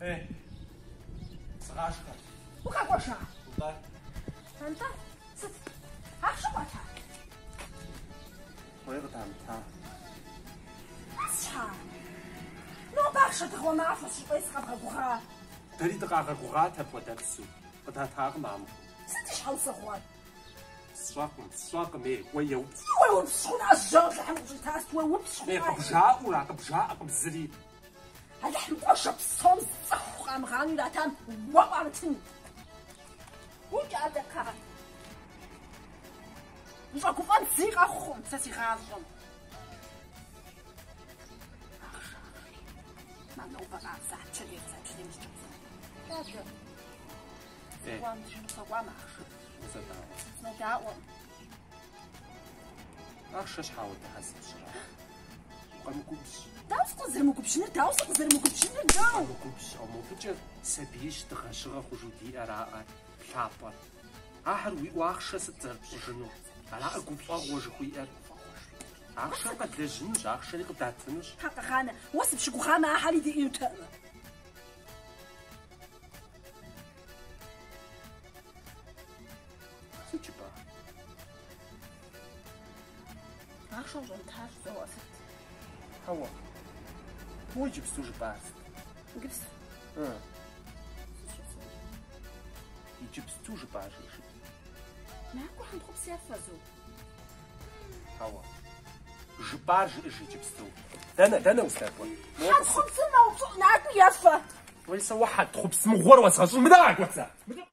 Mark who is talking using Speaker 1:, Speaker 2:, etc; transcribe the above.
Speaker 1: Эй, сыгъашхэ.
Speaker 2: Укъэкӏуэжа?
Speaker 1: Нтӏэ.
Speaker 2: Нтӏэ, сыт? Ахъшэ къуата?
Speaker 1: Уей къыдамыта.
Speaker 2: Щхьа? Нобэ ахъшэ тыгъуэ махуэщ, жыпӏэри сыкъэбгъэгугъа?
Speaker 1: Дэри дыкъагъэгугъат апхуэдэпсу. Къыдатакъым армыхъум.
Speaker 2: Сыт и щхьэусыгъуэр?
Speaker 1: Сщӏэкъым, сщӏэкъым, ей, уэ еупщӏ.
Speaker 2: Уеупщӏ хъуна, жьэу Алыхьым къыщӏитащ, уеупщӏ
Speaker 1: Ей,
Speaker 2: хъуна.
Speaker 1: къыбжаӏэура, къыбжаӏэкъым зыри.
Speaker 2: Алыхьым къуажэ псом зы цӏыху къамыгъанэу иратам уэ къуамытын. Укӏ адэ, кхъа. Ущӏэгуфӏэн зыри къэхъукъым сэ си гъащӏэм. Ахъшэ, ахъшэ. Мэ, нобэ къабзэ, пщэдей къызэт, пщэдей мыщкӏэ. Дадэ.
Speaker 1: Ей.
Speaker 2: Сыкӏуам, сыкӏуам ахъшэ.
Speaker 1: Узэдаӏуэ.
Speaker 2: Сынодаӏуэм.
Speaker 1: Ахъшэ щхьа ауэдэ хьэзыр пщӏырэ? Укъэмыгубжь.
Speaker 2: Дауэ сыкъызэрымыгубжьыныр? Дауэ сыкъызэрымыгубжьыныр? Дауэ?
Speaker 1: Укъэмыгубжь, ауэ мобыкӏэ сабиищ дыгъэщыгъэ хъужу диӏэраӏэ лъапӏэр. Ахэр уиӏэу ахъшэ сыт зэрыпщӏыжынур? Араӏэ гуфӏэгъуэ жыхуиӏэр. Ахъшэр къэдлэжьынущ, ахъшэри къыдатынущ.
Speaker 2: Тхьэ къэгъанэ, уэ сыпщыгугъамэ, ахьэри диӏэнутэкъым.
Speaker 1: Сыт жыпӏа?
Speaker 2: Ахъшэ ущӏэмытар жызоӏэ сыт?
Speaker 1: Хьэуэ. Уэ иджыпсту жыпӏар сыт?
Speaker 2: Иджыпсту.
Speaker 1: Ы. Иджыпсту жыпӏар жи.
Speaker 2: Накӏуэ хьэнтхъупс ефэ, зо.
Speaker 1: Хьэуэ. Жыпӏар жыӏэж иджыпсту. Дэнэ, дэнэ уздэкӏуэр?
Speaker 2: Хьэнтхъупсыр мэупщӏыӏу, накӏуи ефэ.
Speaker 1: Уей, сэ уэ хьэнтхъупс мыгъуэр уэзгъэщӏын. Мыдэ къакӏуэт зэ. Мыдэ.